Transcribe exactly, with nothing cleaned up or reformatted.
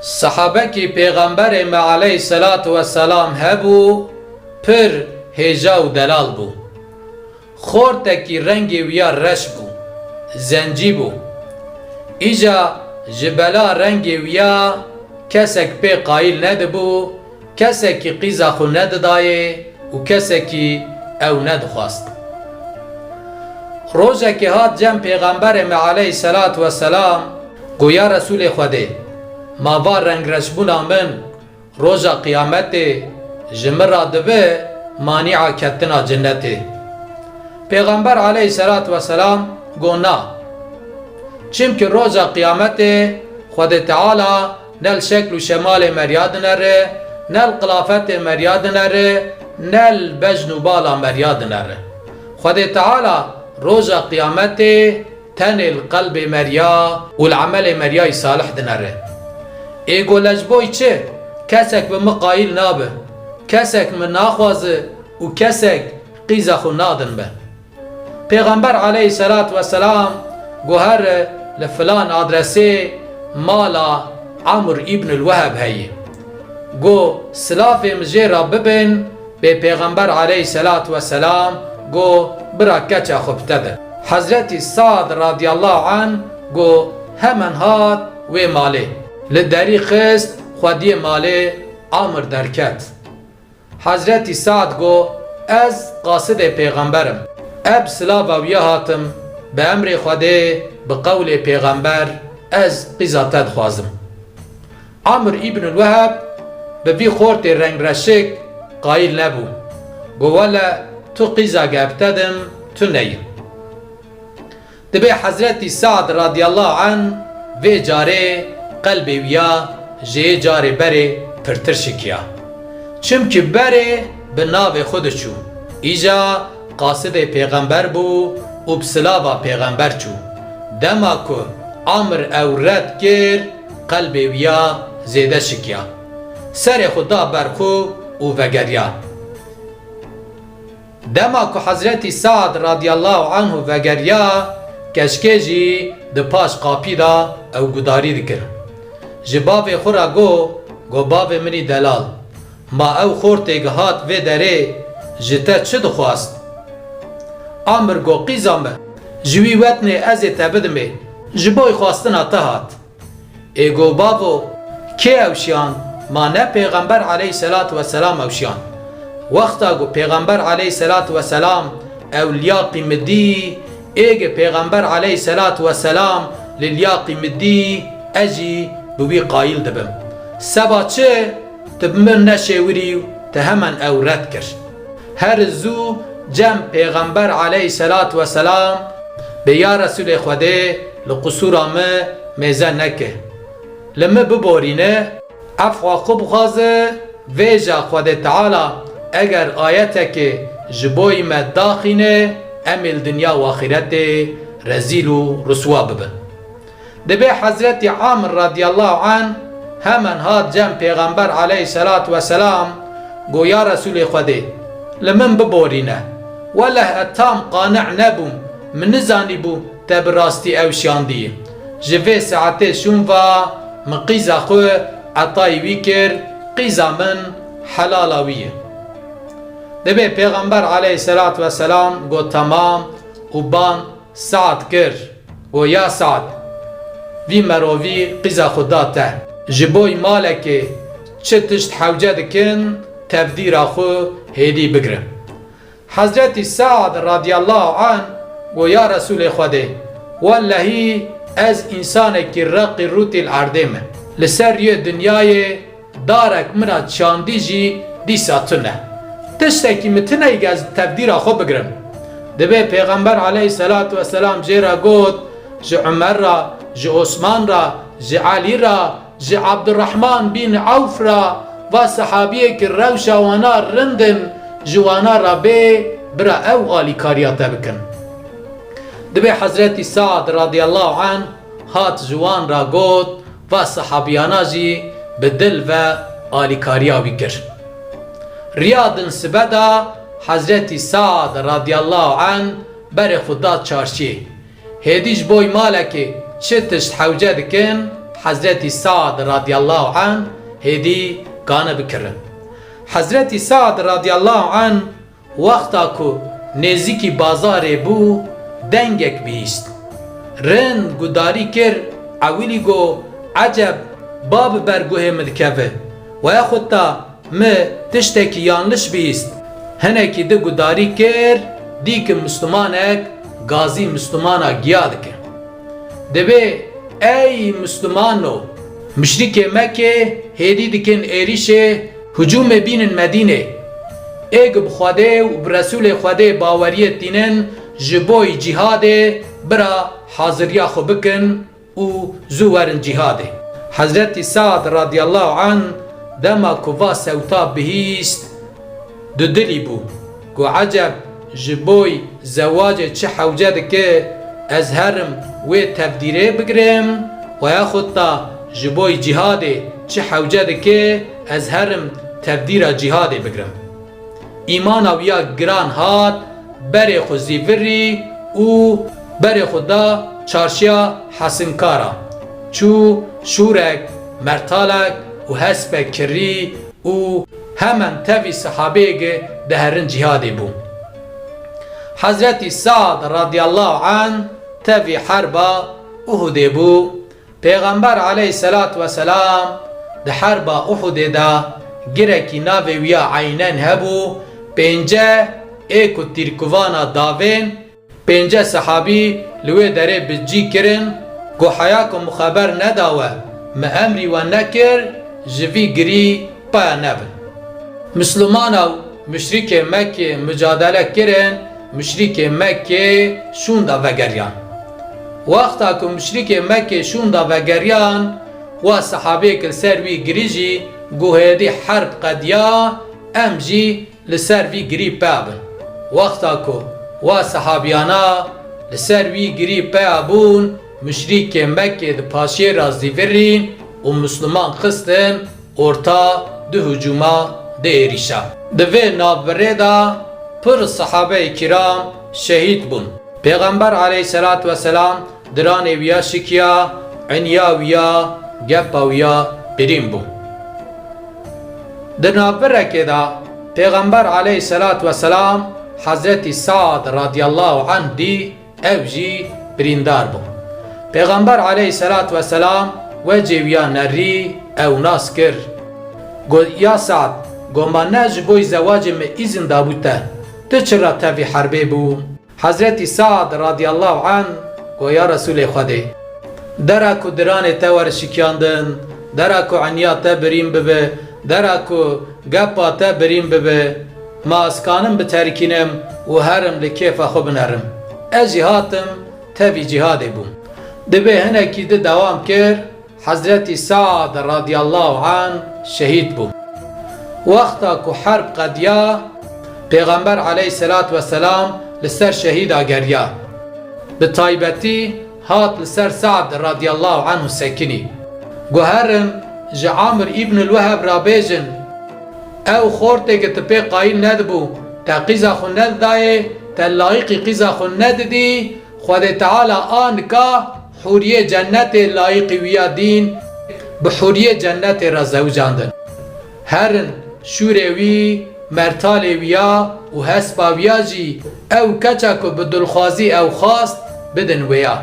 Sahabekî Pêxemberê me aleyhisselatu vesselam hebû, pir hêja û delal bû. Xortekî rengê wî ya reş bû, zencî bû. Îca ji bela rengê wî ya kesek pê qayîl nedibû, kesekî qîza xwe nedidayê û kesekî ew nedixwast. Rojekê hat cem Pêxemberê me aleyhisselatu vesselam, got, Ya Resûlê Xwedê, ma va rengreşbûna min roja qiyametê ji min re dibe manîa ketina cennetê? Pêxember aleyhisselatu vesselam got, Na. Çimkî roja qiyametê Xwedê Teala ne li şekl û şemalê me riya dinere, ne li qilafetê me riya dinere, ne li bejn û bala me riya dinere. Xwedê Teala roja qiyametê tenê li qelbê me riya û li emelê me riyayî salih dinere. Ê go le ji bo çi? Kesek bi min qayîl nabe, kesek min naxwaze û kesek qîza xwe nadin min. Pêxember aleyhisselatu vesselam got, Here li filan adresê mala Amr îbnul Weheb heye. Got, Silavê min jê re bibin, bê Pêxember aleyhisselatu vesselam got, Bira keça xwe bi te de. Hezretî Sa'd radiyallahu anh got, Hemen hat wê malê. Li derî xist, xwediyê malê Amr derket. Hezretî Sa'd got, Ez qasidê Pêxember im. Ez bi silava wî ya hatim, bi emrê Xwedê, bi qewlê Pêxember, ez qîza te dixwazim. Amr îbnul Weheb bi vî xortê rengreşik qayîl nebû. Got, Wele tu qîza ge bi te dim, tu neyê. Dibê Hezretî Sa'd radiyallahu anh vê carê qelbê wî ya ji yê carê berê pirtir şikiya. Çimkî berê bi navê xwe diçû. Îja qasidê Pêxember bû û bi silava Pêxember çû. Dema ku Amr ew red kir, qelbê wî ya zêde şikiya. Serê xwe da ber xwe û vegeriya. Dema ku Hezretî Sa'd radiyallahu anhu vegeriya, keşkê jî di paş qapî de ew gudarî dikir. Ji bavê xwe re got, Got, Bavê min î delal, ma ew xortê gihat vê derê ji te çi dixwast? Amr got, Qîza min, ji wî wetnê ez ê te bidimê, ji bo xwestina te hat. Ê go bavo, kê ew şiyan? Ma ne Pêxember aleyhisselatu vesselam ew şiyan? Wexta ku Pêxember aleyhisselatu vesselam ew liyaqî mi dî, ê ge Pêxember aleyhisselatu vesselam li liyaqî mi dî, ez jî bi wî qayîl dibim. Seba çi? Tu bi min neşêwirî û te hemen ew red kir. Her zû cem Pêxember aleyhisselatu vesselam bê, Ya Resûlê Xwedê, li qusûra min mêze neke. Li min biborîne, efwa xwe bixwaze, vêja Xwedê Teala eger ayetekê ji boyî me daxîne, em ê li dinya û axîretê rezîl û riswa bibin. Dibê Hezretî Amr radiyallahu anh hemen hat cem Pêxember aleyhisselatu vesselam, got, Ya Resûlê Xwedê, li min biborîne. Weleh ez tam qani' nebûm, min nizanîbû te bi rastî ew şiyandî. Ji vê saetê şûn ve min qîza xwe etayî wî kir, qîza min helala wî ye. Dibê Pêxember aleyhisselatu vesselam got, Temam, û ban Sa'd kir, got, Ya Sa'd, vî merovî qîza xwe da te. Ji boy malekê çi tişt hewce dikin, tevdîra xwe hêdî bigire. Hezretî Sa'd radiyallahu anh got, Ya Resûlê Xwedê, wellehî ez însanekî reqî rûtî li erdê me. Li ser rûyê dinyayê darek min a çandî jî dîsa tune. Tiştekî min tune ye ez tevdîra xwe bigirim. Dibê Pêxember aleyhisselatu vesselam jê re got, ji Umer re, ji Osman re, ji Elî re, ji Abdurrahman bin Awf re, va sehabiyekî rewşa wana rind in, ji wana re bê, bira ew alîkariya te bikin. Dibê Hezretî Sa'd radiyallahu anh hat ji wan re got, va sehabiyana jî bi dil ve alîkariya wî kir. Riya din sibe de Hezretî Sa'd radiyallahu anh berê xwe da çarşiyê. Hêdî ji boy malekê çi tişt hewce dikin, Hezretî Sa'd radiyallahu anh hêdî kane bikirin. Hezretî Sa'd radiyallahu anh wexta ku nêzîkî bazarê bû, dengek bihîst. Rind gudarî kir, ewilî got, "Eceb, ba bi ber guhê min dikeve. Wexuta min tiştekî yanliş bihîst." Hinekî di gudarî kir, dî ki Mislimanek gazî Mislimana giya dike. Dibê, "Ey Mislimano, muşrikê Mekkê hêdî dikin êrîşê, hicûmê bînin Medînê. Ê gi bi Xwedê û bi Resûlê Xwedê baweriyê tînin, ji boy cîhadê bira haziriya xwe bikin û zû werin cîhadê." Hezretî Sa'd radiyallahu anh dema ku va sewta bihîst, dudilî bû. Got, "Eceb, ji boy zewacê çi hewce dike, ez herim wê tevdîrê bigirim, û yaxud da ji boy cîhadê çi hewce dike, ez herim tevdîra cîhadê bigirim." Îmana wî ya giran hat, berê xwe zîvirî û berê xwe da çarşiya Hesinkara. Çû, şûrek, mertalek û hespek kirî û hemen tevî sehabeyê gi di herin cîhadê bû. Hezretî Sa'd radiyallahu anh tevî herba Uhudê bû. Pêxember aleyhisselatu vesselam di herba Uhudê de girekî navê wî ya Eynen hebû, pênce ê ku tîrkuvana davên, pênce sehabî li wê derê bi cî kirin, got, "Heya ku min xeber neda we, min emrî we nekir, ji vî girî paya nebin." Mislimana û muşrikê Mekkê mucadele kirin, muşrikê Mekkê şûnda vegeriyan. Wexta ku muşrikê Mekkê şûnda vegeriyan, wa sehabêk li ser wî girî jî got, "Hêdî herb qediya, em jî li ser vî girî pê bin." Wexta ku wa sehabiyana li ser wî girî peya bûn, muşrîkê Mekkê di paşiyê re zîvirîn û Misliman xistin orta di hicûma, di êrîşa. Di vê navbirê de pir sehabeyê kiram şehîd bûn. Pêxember aleyhisselatu vesselam diranê wî ya şikiya, iniya wî ya, gepa wî ya birîn bû. Di navbirekê de Pêxember aleyhisselatu vesselam Hezretî Sa'd radiyallahu anh dî, ew jî birîndar bû. Pêxember aleyhisselatu vesselam wecê wî ya nerî ew nas kir. Got, "Ya Sa'd, goma ne ji boy zewacê min îzin dabû te, tu çira tevî herbê bû?" Hezretî Sa'd radiyallahu anh got, "Ya Resûlê Xwedê, dera ku diranê te were şikiyandin, dera ku eniya te birîn bibe, dera ku gepa te birîn bibe, ma ez kanim biterikînim û herim li kêfa xwe binerim? Ez jî hatim tevî cîhadê bûm." Dibê hinekî di dewam kir, Hezretî Sa'd radiyallahu anh şehîd bû. Wexta ku herb qediya, Pêxember aleyhisselatu vesselam li ser şehîda geriya. Bi taybetî hat li ser Sa'd radiyallahu anhu sekinî. Got, "Herin ji Amir îbnul Weheb re bêjin, ew xortê ki tu pê qayîl nedibû, te qîza xwe nedidayê, te layiqî qîza xwe nedidî, Xwedê Teala a nika hûriyê cennetê layiqî wî ya dîn, bi hûriyê cennetê re zewicandin. Herin şûrê wî, mertalê wî ya û hespa wî ya jî ew keça ku bi dilxwazî ew xwast, bidin wê ya."